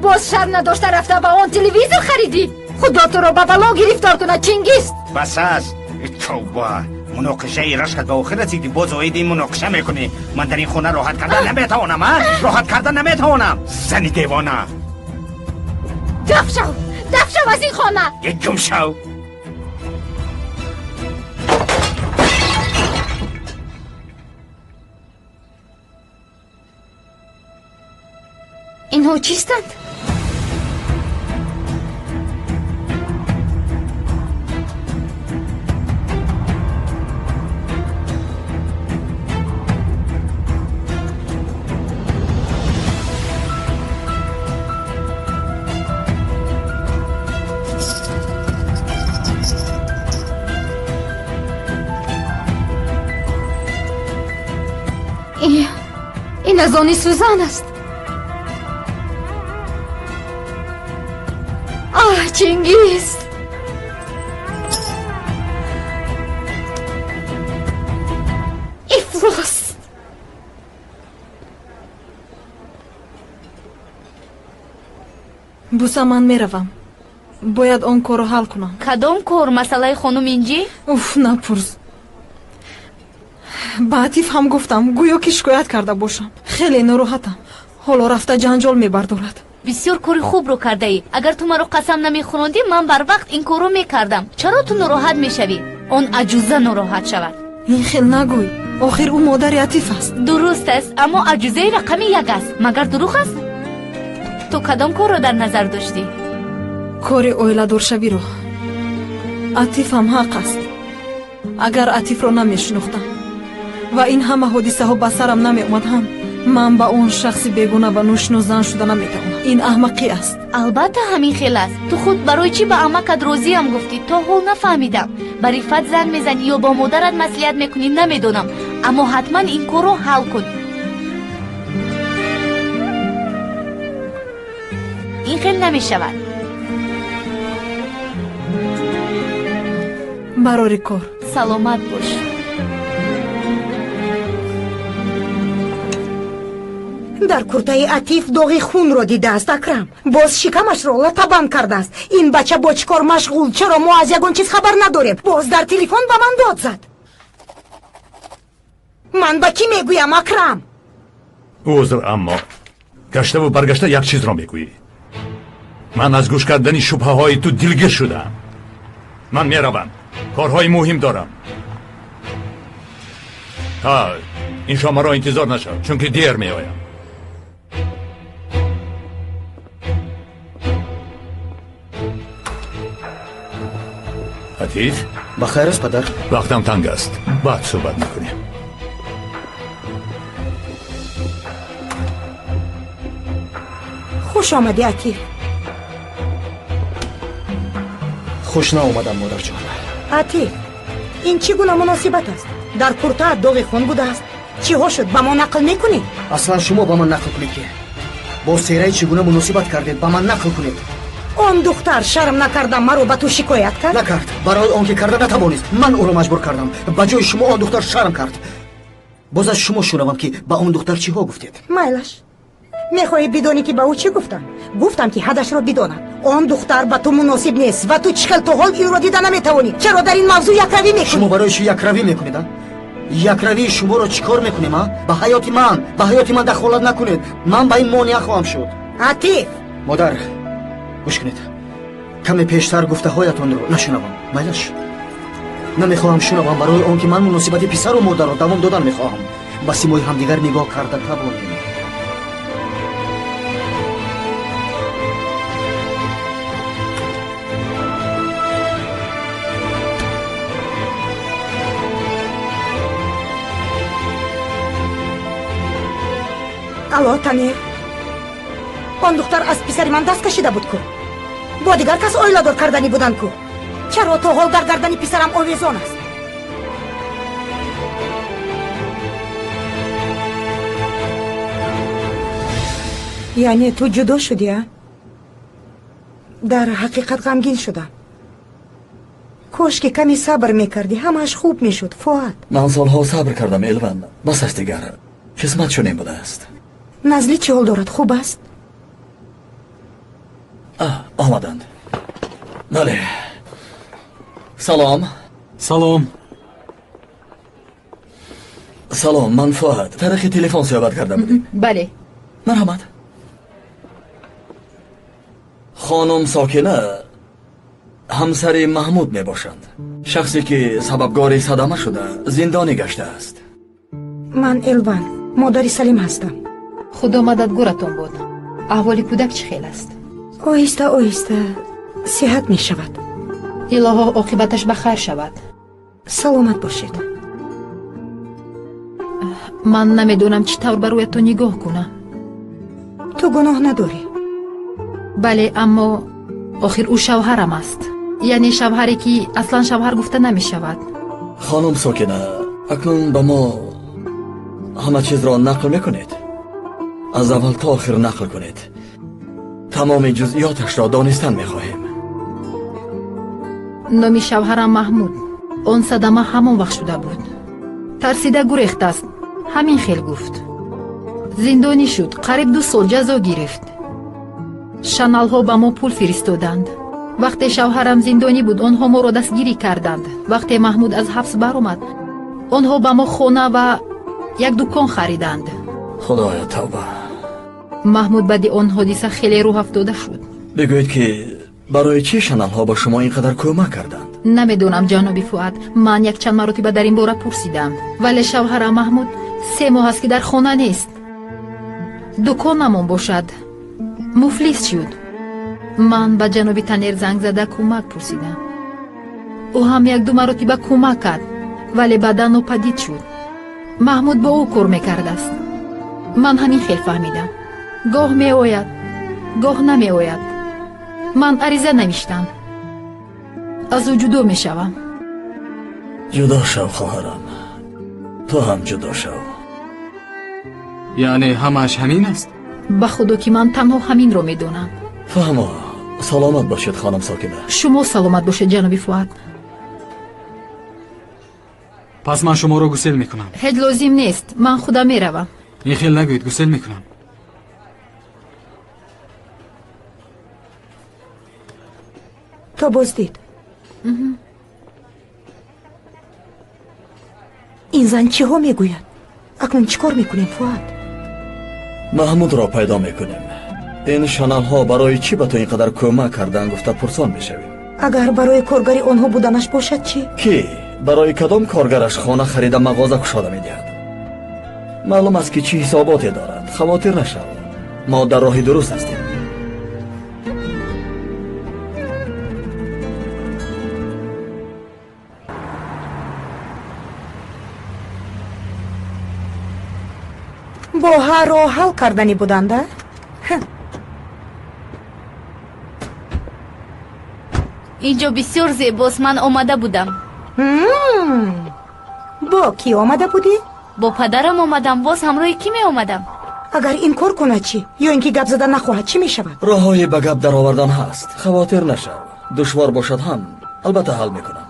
боз шарм надошта рафта ба он телевизор харидӣ. Худо туро ба бало гирифтор кунад, Чингиз. Бас аст. Тавба, муноқишаи рашкат ба охир расидӣ, боз оиди ин муноқиша мекунӣ. Ман дар ин хона роҳат карда наметавонам, а? Роҳат карда наметавонам. Зани девона. Даф шав, даф шав аз ин хона. Гум шав. Инҳо чистанд? Ин аз они Сузан аст. Аҳ, Чингиз! Ифлос! Буса, ман меравам. Бояд он корро ҳал кунам. Кадом кор? Масъалаи хонум Инҷӣ? Уф, напурс. Ба Атиф ҳам гуфтам, гӯё ки шикоят карда бошам. Хеле нороҳатам. Ҳоло рафта ҷанҷол мебардорад. Бисёр кори хубро кардаӣ. Агар ту маро қасам намехӯрондӣ, ман барвақт ин корро мекардам. Чаро ту нороҳат мешавӣ? Он аҷуза нороҳат шавад. Ин хел нагӯй. Охир ӯ модари Атиф аст. Дуруст аст, аммо аҷузаи рақами як аст. Магар дурӯғ аст? Ту кадом корро дар назар доштӣ? Кори оиладоршавиро. Атиф ҳам ҳақ аст. Агар Атифро намешинохтам ва ин ҳама ҳодисаҳо ба сарам намеомад ҳам, ман ба он шахси бегуна ва ношинос зан шуда наметавонам. Ин аҳмақӣ аст. Албатта ҳамин хел аст. Ту худ барои чӣ ба амакат розиам гуфтӣ? То ҳол нафаҳмидам. Ба Рифат занг мезанӣ ё бо модарат маслиҳат мекунӣ, намедонам. Аммо ҳатман ин корро ҳал кун. Ин хел намешавад. Барори кор. Саломат бош. Дар куртаи Атиф доғи хунро дидааст Акрам. Боз шикамашро латабанд кардааст. Ин бача бо чӣ кор машғул? Чаро мо аз ягон чиз хабар надорем? Боз дар телефон ба ман дод зад. Ман ба кӣ мегӯям, Акрам? Узр, аммо гаштаву баргашта як чизро мегӯӣ. Ман аз гӯш кардани шубҳаҳои ту дилгир шудаам. Ман меравам. Корҳои муҳим дорам. Ҳа, ин шом маро интизор нашав, чунки дер меоям. Атиф? Ба хайр аст, падар? Вақтам танг аст. Баъд суҳбат мекунем. Хуш омадӣ, Атиф. Хуш наомадам, модарҷон. Атиф, ин чӣ гуна муносибат аст? Дар куртаат доғи хун будааст. Чиҳо шуд? Ба мо нақл мекунӣ? Аслан шумо ба ман нақл кунед, ки бо сераи чӣ гуна муносибат кардед, ба ман нақл кунед. Он духтар шарм накарда маро ба ту шикоят кард? Накард, барои он ки карда натавонист. Ман ӯро маҷбур кардам. Ба ҷои шумо он духтар шарм кард. Боз аз шумо шунавам, ки ба он духтар чиҳо гуфтед. Майлаш, мехоҳӣ бидонӣ, ки ба ӯ чӣ гуфтам? Гуфтам, ки ҳадашро бидонад. Он духтар ба ту муносиб нест ва ту чӣ хел то ҳол инро дида наметавонӣ. Чаро дар ин мавзӯъ якравӣ мекунӣ? Шумо барои чӣ якравӣ мекунед, а? Якравии шуморо чӣ кор мекунем, а? Ба ҳаёти ман, ба ҳаёти ман дахолат накунед. Ман ба ин монеа хоҳам шуд. Атиф! Модар, гӯш кунед. Каме пештар гуфтаҳоятонро нашунавам. Майлаш, намехоҳам шунавам, барои он ки ман муносибати писару модарро давом додан мехоҳам. Ба симои ҳамдигар нигоҳ карда тавонем. Алло, Танир. Он духтар аз писари ман даст кашида буд ку. Бо дигар кас оиладор карданӣ буданд ку. Чаро то ҳол дар гардани писарам овезон аст? Яъне ту ҷудо шудӣ, а? Дар ҳақиқат ғамгин шудам. Кош ки каме сабр мекардӣ, ҳамааш хуб мешуд, Фуат. Ман солҳо сабр кардам, Элван. Бас аст дигар. Қисмат чунин будааст. Назли чӣ ҳол дорад? Хуб аст? Омаданд. Бале. Салом. Салом. Салом, ман Фуат. Тариқи телефон суҳбат карда будем. Бале. Марҳамат. Хонум Сокина ҳамсари Маҳмуд мебошанд. Шахсе ки сабабгори садама шуда зиндонӣ гаштааст. Ман Элван, модари Салим ҳастам. Худо мададгоратон буд. Аҳволи кӯдак чӣ хел аст? Оҳиста оҳиста сиҳат мешавад. Илоҳо оқибаташ ба хайр шавад. Саломат бошед. Ман намедонам чӣ тавр ба рӯятон нигоҳ кунам. Ту гуноҳ надорӣ. Бале, аммо охир ӯ шавҳарам аст. Яъне шавҳаре ки аслан шавҳар гуфта намешавад. Хонум Сокина, акнун ба мо ҳама чизро нақл мекунед? Аз аввал то охир нақл кунед. Тамоми ҷузъиёташро донистан мехоҳем. Номи шавҳарам Маҳмуд. Он садама ҳамон вақт шуда буд. Тарсида гурехтааст. Ҳамин хел гуфт. Зиндонӣ шуд, қариб 2 сол ҷазо гирифт. Шаналҳо ба мо пул фиристоданд. Вақте шавҳарам зиндонӣ буд, онҳо моро дастгирӣ карданд. Вақте Маҳмуд аз ҳабс баромад, онҳо ба мо хона ва як дукон хариданд. Худоё, тавба. Маҳмуд баъди он ҳодиса хеле рӯҳафтода шуд. Бигӯед ки барои чӣ шаналҳо ба шумо ин қадар кӯмак карданд? Намедонам, ҷаноби Фуат. Ман якчанд маротиба дар ин бора пурсидам, вале шавҳарам Маҳмуд 3 моҳ аст ки дар хона нест. Дуконамон бошад муфлис шуд. Ман ба ҷаноби Танер занг зада кӯмак пурсидам. Ӯ ҳам 1-2 маротиба кӯмак кард, вале баъдан нопадид шуд. Маҳмуд бо ӯ кор мекардааст. Ман ҳамин хел фаҳмидам. Гоҳ меояд, гоҳ намеояд. Ман ариза навиштам. Аз ӯ ҷудо мешавам. Ҷудо шав, хоҳарам. Ту ҳам ҷудо шав. Яъне ҳамааш ҳамин аст? Ба худо ки ман танҳо ҳаминро медонам. Фаҳмо, саломат бошед, хонум Сокина. Шумо саломат бошед, ҷаноби Фуат. Пас ман шуморо гусел мекунам. Ҳеҷ лозим нест, ман худам меравам. Ин хел нагӯед, гусел мекунам. То боздид. Ин зан чиҳо мегӯяд? Акнун чӣ кор мекунем, Фуат? Маҳмудро пайдо мекунем. Ин шаналҳо барои чӣ ба ту ин қадар кӯмак карданд гуфта пурсон мешавем. Агар барои коргари онҳо буданаш бошад чӣ? Кӣ барои кадом коргараш хона харида мағоза кушода медиҳад? Маълум аст ки чӣ ҳисоботе дорад. Хавотир нашав, мо дар роҳи дуруст ҳастем. Бо ҳар роҳ ҳал карданӣ буданда? Инҷо бисёр зебост, ман омада будам. Бо кӣ омада будӣ? Бо падарам омадам, боз ҳамроҳи кӣ меомадам? Агар инкор кунад чӣ? Ё ин ки гап зада нахоҳад, чӣ мешавад? Роҳҳои ба гап даровардан ҳаст, хавотир нашав. Душвор бошад ҳам, албатта ҳал мекунам.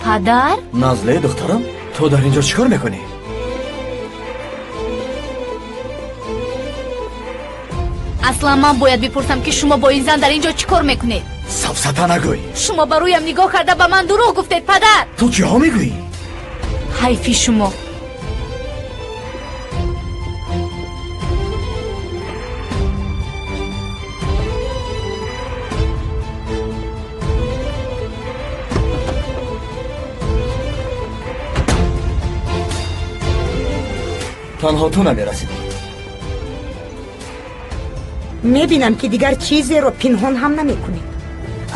Падар? Назле, духтарам, ту дар инҷо чӣ кор мекунӣ? Аслан ман бояд бипурсам ки шумо бо ин зан дар инҷо чӣ кор мекунед? Сафсата нагӯй. Шумо ба рӯям нигоҳ карда ба ман дурӯғ гуфтед, падар. Ту чиҳо мегӯӣ? Ҳайфи шумо. Танҳо ту намерасидӣ. Мебинам ки дигар чизеро пинҳон ҳам намекунед.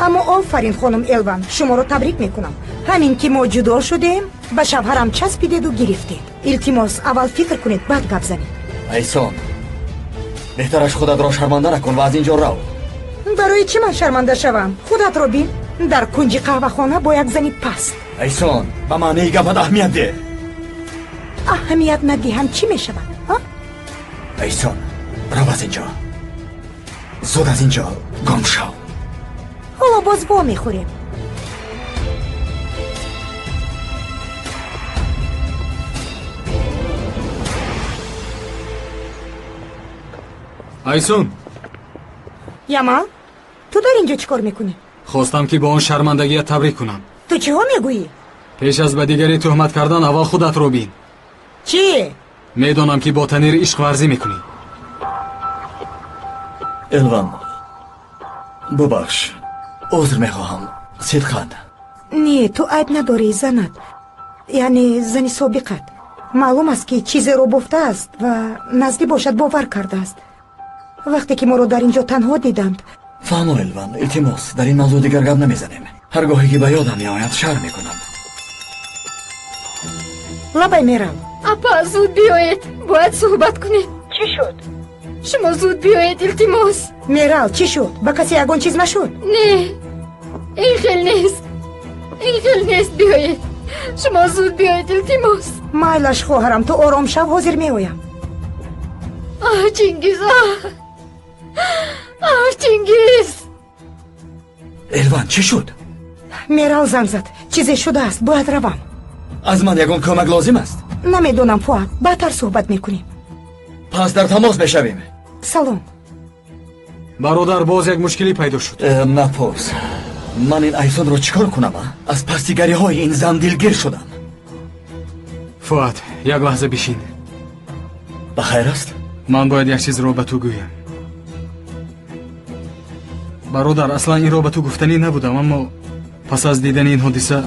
Аммо офарин, хонум Элван, шуморо табрик мекунам. Ҳамин ки мо ҷудо шудем, ба шавҳарам часпидеду гирифтед. Илтимос, аввал фикр кунед, баъд гап занед. Айсон, беҳтараш худатро шарманда накун ва аз ин ҷо рав. Барои чӣ ман шарманда шавам? Худатро бин. Дар кунҷи қаҳвахона бо як зани паст. Айсон, ба маънии гапат аҳамият деҳ. Аҳамият надиҳам чӣ мешавад? Айсон, рав аз инҷо. Зуд аз инҷо гум шав. Ҳоло боз во мехӯрем. Айсун. Ямал, ту дар инҷо чӣ кор мекунӣ? Хостам ки бо он шармандагият табрик кунам. Ту чиҳо мегӯӣ? Пеш аз ба дигаре туҳмат кардан аввал худатро бин. Чӣ? Медонам ки бо Танир ишқварзӣ мекунӣ. Элван, бубахш, узр мехоҳам, сидқан. Не, ту айб надорӣ, занат, яъне зани собиқат. Маълум аст, ки чизеро бофтааст ва наздӣ бошад бовар кардааст. Вақте ки моро дар ин ҷо танҳо диданд. Фаҳмо, Элван, илтимос, дар ин мавзӯъ дигар гап намезанем. Ҳар гоҳе ки ба ёдам меояд, шарм мекунам. Лабай, мерам. Апа, зуд биёед, бояд суҳбат кунем. Чӣ шуд? Шумо зуд биёед, илтимос. Мерал, чӣ шуд? Ба касе ягон чиз нашуд? Не, ин хел нест, ин хел нест. Биёед, шумо зуд биёед, илтимос. Майлаш, хоҳарам, ту ором шав, ҳозир меоям. Аҳ, Чингиз, аҳ, аҳ, Чингиз. Элван, чӣ шуд? Мерал занг зад, чизе шудааст, бояд равам. Аз ман ягон кӯмак лозим аст? Намедонам, Фуад, баъдтар суҳбат мекунем. Пас дар тамос мешавем. Салом. Бародар, боз як мушкилӣ пайдо шуд. Напурс. Ман ин Айсонро чӣ кор кунам? Аз пастигариҳои ин зан дилгир шудам. Фуад, як лаҳза бишин. Ба хайр аст? Ман бояд як чизро ба ту гӯям. Бародар, аслан инро ба ту гуфтанӣ набудам, аммо пас аз дидани ин ҳодиса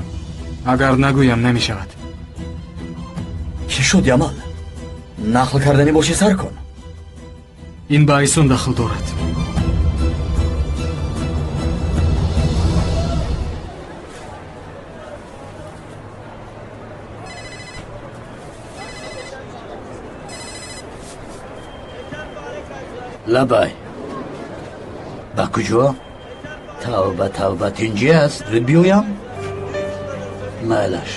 агар нагӯям намешавад. Чӣ шуд, Ямал? Нақл карданӣ бошӣ, сар кун. Ин ба Айсун дахл дорад. Лабай, ба куҷо? Тавба, тавба, тинҷӣ аст? Зуд биёям? Майлаш,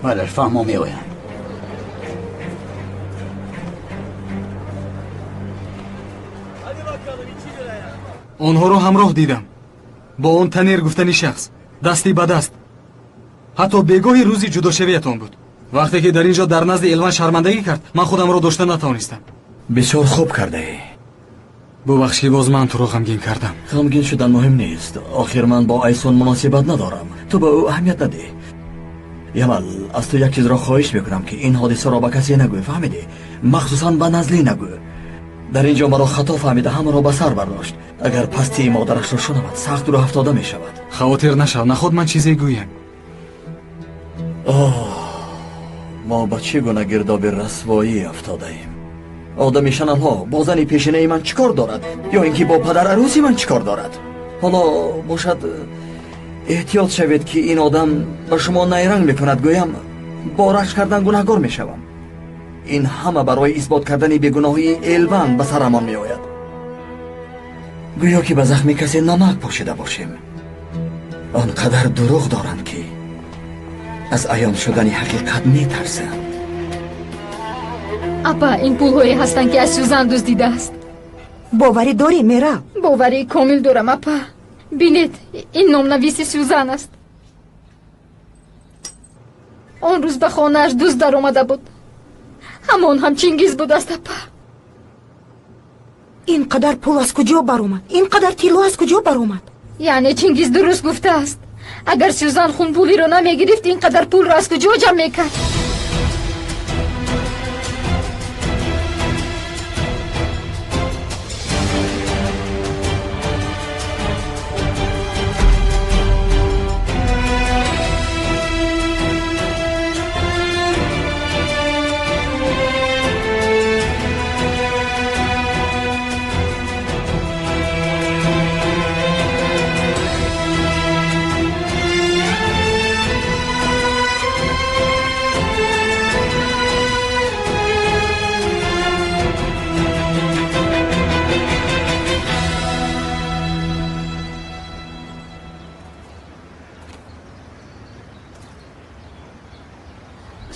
майлаш, фаҳмо, меоям. Онҳоро ҳамроҳ дидам. Бо он Танир гуфтани шахс, дасти ба даст. Ҳатто бегоҳи рӯзи ҷудошавиятон буд. Вақте ки дар ин ҷо дар назди Элван шармандагӣ кард, ман худамро дошта натавонистам. Бисёр хуб кардаӣ. Бубахш, ки боз ман туро ғамгин кардам. Ғамгин шудан муҳим нест. Охир ман бо Айсон муносибат надорам. Ту ба ӯ аҳамият надеҳ. Ямал, аз ту як чизро хоҳиш мекунам, ки ин ҳодисаро ба касе нагӯй, фаҳмидӣ? Махсусан ба Назлӣ нагӯ. Дар ин ҷо маро хато фаҳмида ҳамаро ба сар бардошт. Агар пастии модарашро шунавад, сахт рӯҳафтода мешавад. Хавотир нашав, наход ман чизе гӯям. Оҳ, мо ба чӣ гуна гирдоби расвоӣ афтодаем. Одами шаналҳо бо зани пешинаи ман чӣ кор дорад? Ё ин ки бо падарарӯси ман чӣ кор дорад? Ҳоло бошад, эҳтиёт шавед, ки ин одам ба шумо найранг мекунад. Гӯям бо рашк кардан гунаҳгор мешавам. Ин ҳама барои исбот кардани бегуноҳии Элван ба сарамон меояд. Гӯё ки ба захми касе намак пошида бошем. Он қадар дурӯғ доранд, ки аз аён шудани ҳақиқат метарсанд. Апа, ин пулҳое ҳастанд, ки аз Сюзан дуздидааст. Боварӣ дорӣ, Мерал? Боварии комил дорам, апа. Бинед, ин номнависи Сюзан аст. Он рӯз ба хонааш дузд даромада буд. Ҳамон ҳам Чингиз будааст, апа. Ин қадар пул аз куҷо баромад? Ин қадар тилло аз куҷо баромад? Яъне Чингиз дуруст гуфтааст. Агар Сюзан хунпулиро намегирифт, ин қадар пулро аз куҷо ҷамъ мекард?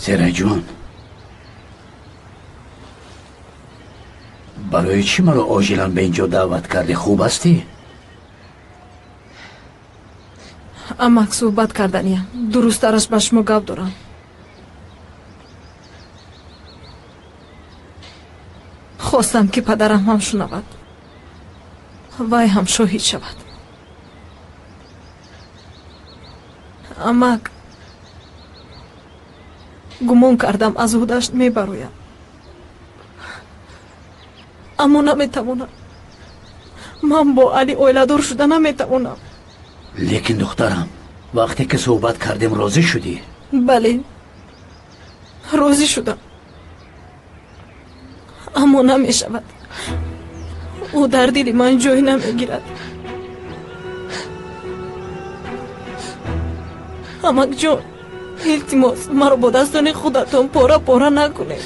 Сераҷон, барои чӣ маро оҷилан ба ин ҷо даъват кардӣ? Хуб ҳастӣ? Амак, суҳбат карданиям. Дурусттараш ба шумо гап дорам. Хостам, ки падарам ҳам шунавад, вай ҳам шоҳид шавад. Амак, гумон кардам аз ӯҳдаш мебароям, аммо наметавонам. Ман бо Али оиладор шуда наметавонам. Лекин духтарам, вақте ки суҳбат кардем, розӣ шудӣ? Бале, розӣ шудам, аммо намешавад. Ӯ дар дили ман ҷой намегирад. Амакҷон, илтимос, маро бо дастони худатон пора пора накунед.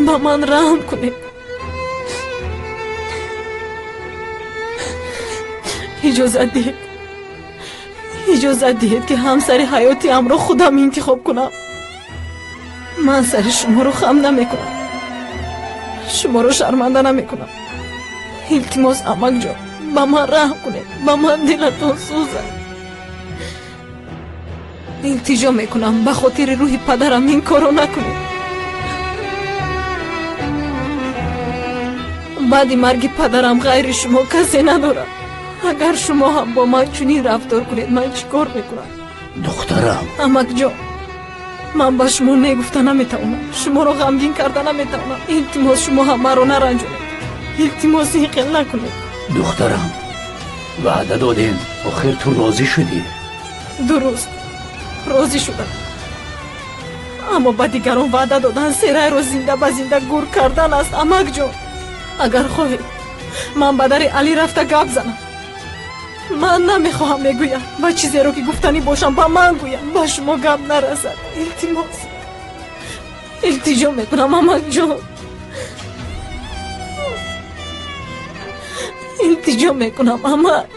Ба ман раҳм кунед. Иҷозат диҳед, иҷозат диҳед, ки ҳамсари ҳаётиамро худам интихоб кунам. Ман сари шуморо хам намекунам, шуморо шарманда намекунам. Илтимос, амакҷон, ба ман раҳм кунед, ба ман дилатон сӯзад. Илтиҷо мекунам, ба хотири рӯҳи падарам ин корро накунед. Баъди марги падарам ғайри шумо касе надорам. Агар шумо ҳам бо ман чунин рафтор кунед, ман чӣ кор мекунам? Духтарам. Амакҷон, ман ба шумо не гуфта наметавонам, шуморо ғамгин карда наметавонам. Илтимос, шумо ҳам маро наранҷонед. Илтимос, ин хел накунед. Духтарам, ваъда додем, охир ту розӣ шудӣ. Дуруст, розӣ шудам, аммо ба дигарон ваъда додан серайро зинда ба зинда гур кардан аст. Амакҷон, агар хоҳед, ман ба дари Али рафта гап занам. Ман намехоҳам мегӯям ва чизеро ки гуфтанӣ бошам ба ман гӯям, ба шумо гап нарасад. Илтимос, илтиҷо мекунам, амакҷон, илтиҷо мекунам, амак.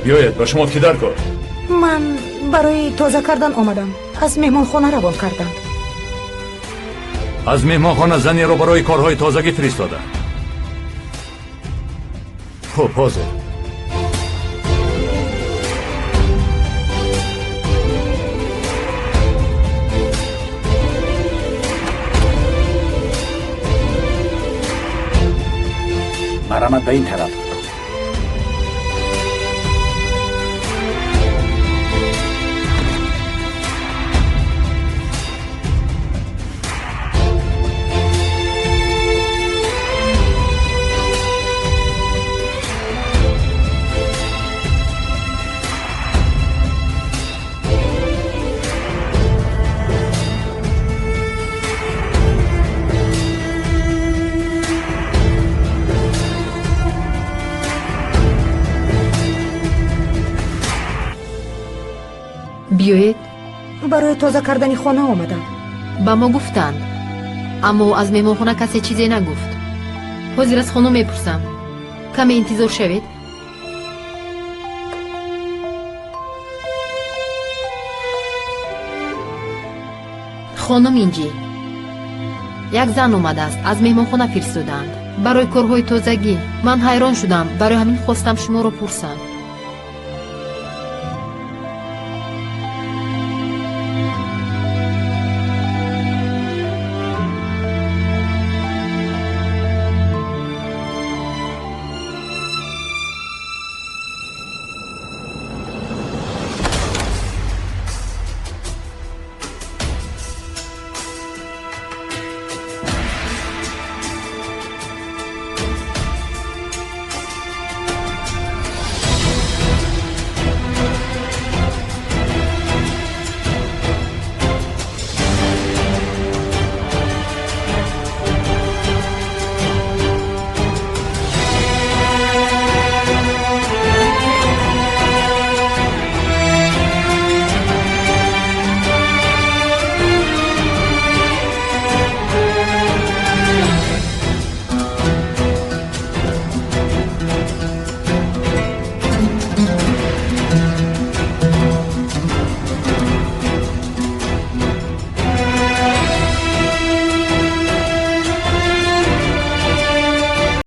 Биёед, ба шумо ки дар кор? Ман барои тоза кардан омадам. Аз меҳмонхона равон карданд. Аз меҳмонхона занеро барои корҳои тозагӣ фиристоданд. Хуб, ҳозир. Марҳамат, ба ин тараф. Биёед. Барои тоза кардани хона омадам. Ба мо гуфтанд, аммо аз меҳмонхона касе чизе нагуфт. Ҳозир аз хонум мепурсам. Каме интизор шавед. Хонум Инҷӣ, як зан омадааст, аз меҳмонхона фиристодаанд барои корҳои тозагӣ. Ман ҳайрон шудам, барои ҳамин хостам шуморо пурсам.